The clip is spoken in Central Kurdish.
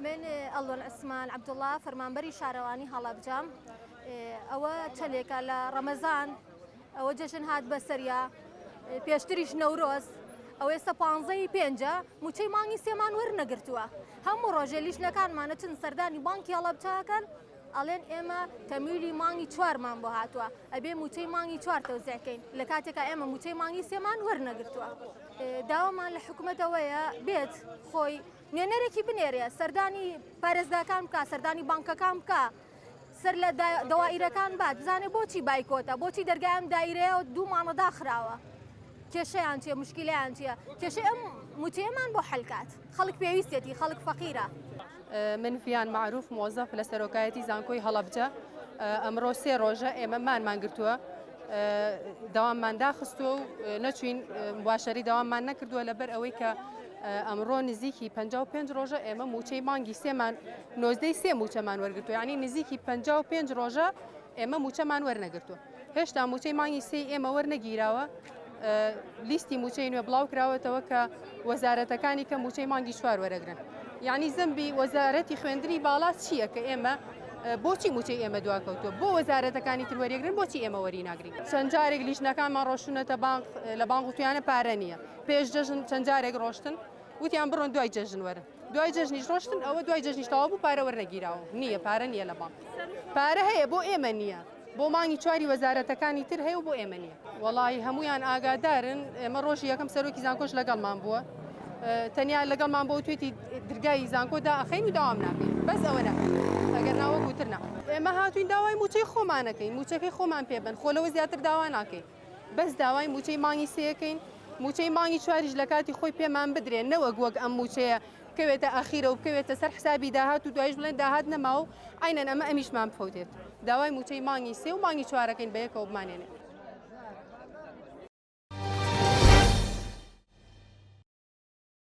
من ئەڵوەن عوسمان عەبدوڵا فەرمانبەری شارەوانی هەڵەبجەم ئەوە چەندێکە لە ڕەمەزان ئەوە جەژن هات بەسەریا پێشتریش نەورۆز ئەو ئێستا پانزەی پێنجە موچەی مانگی سێمان وەرنەگرتووە هەموو ڕۆژێ لیژنەکانمانە چن سەردانی بانکی هەڵەبجەکەن ئەڵێن ئێمە تەمویلی مانگی چوارمان بۆ هاتووە ئەبێ موچەی مانگی چوار تەوزیعکەین لە کاتێکا ئێمە موچەی مانگی سێمان وەرنەگرتووە داوامان لە حکومەتەوەیە بێت خۆی نوێنەرێکی بنێرێ سەردانی پارێزگاکان بکا سەردانی بانکەکان بکا سەر لە دەوائیرەکان بات بزانێ بۆچی بایکۆتە بۆچی دەرگای ئەم دایرەیە دوو مانە داخراوە کێشەیان چیە مشکیلیان چیە کێشەی ئەم موچەیەمان بۆ حەلکات خەڵک پێویستێتی خەڵک فەقیرە. من ڤیان مەعروف مۆزەف لە سەرۆکایەتی زانکۆی هەڵەبجە ئەمڕۆ سێ ڕۆژە ئێمە مانمان گرتووە دەواممان داخستووە و نەچوین مباشەری دەواممان نەکردووە لەبەر ئەوەی کە ئەمڕۆ نزیکی 55 ڕۆژە ئێمە موچەی مانگی سێمان نۆزدەی سێ موچەمان وەرگتو ینی نزیکی 55 ڕۆژە ئێمە موچەمان وەرنەگرتووە هێشتا موچەی مانگی سێی ئێمە وەرنەگیراوە لیستی موچەی نوێ بڵاو کراوەتەوە کە وەزارەتەکانی کە موچەی مانگی چوار وەرەگرن یعنی زەمبی وەزارەتی خوێندنی باڵا چییە کە ئێمە بۆچی موچەی ئێمە دواکەوتووە بۆ وەزارەتەکانی تر وەریگرن بۆچی ئێمە وەری ناگرین چەند جارێک لیژنەکانمان ڕۆشتونەتە بانق لە بانق وتویانە پارە نییە پێش جەژن چەند جارێک ڕۆشتن وتیان بڕۆن دوای جەژن وەرن دوای جەژنیش ڕۆشتن ئەوە دوای جەژنیش تەواو بوو پارە وەرنەگیراوە نییە پارە نییە لە بانق پارە هەیە بۆ ئێمە نییە بۆ مانگی چواری وەزارەتەکانی تر هەیە و بۆ ئێمە نییە. وەڵاهی هەموویان ئاگادارن ئێمە ڕۆژی یەکەم سەرۆکی زانکۆش لەگەڵمان بووە تەنیا لەگەڵمان بۆ توێتی درگای زانکۆ داخەین و داوام ناکەین بەس ئەوە نا ئەگەر ناوەک وتر نا ئێمە هاتوین داوای موچەی خۆمانەکەین موچەکەی خۆمان پێ بن خۆ لەوە زیاتر داوا ناکەین بەس داوای موچەی مانگی سێەکەین موچەی مانگی چواریش لە کاتی خۆی پێمان بدرێن نەوەک وەک ئەم موچەیە بکەوێتە ئەخیرە و بکەوێتە سەر حسابی داهات و دوایش بڵێن داهات نەما و عەینەن ئەمە ئەمیشمان بفەوتێت داوای موچەی مانگی سێ و مانگی چوارەکەین بەیەکەوە بمانێنێ.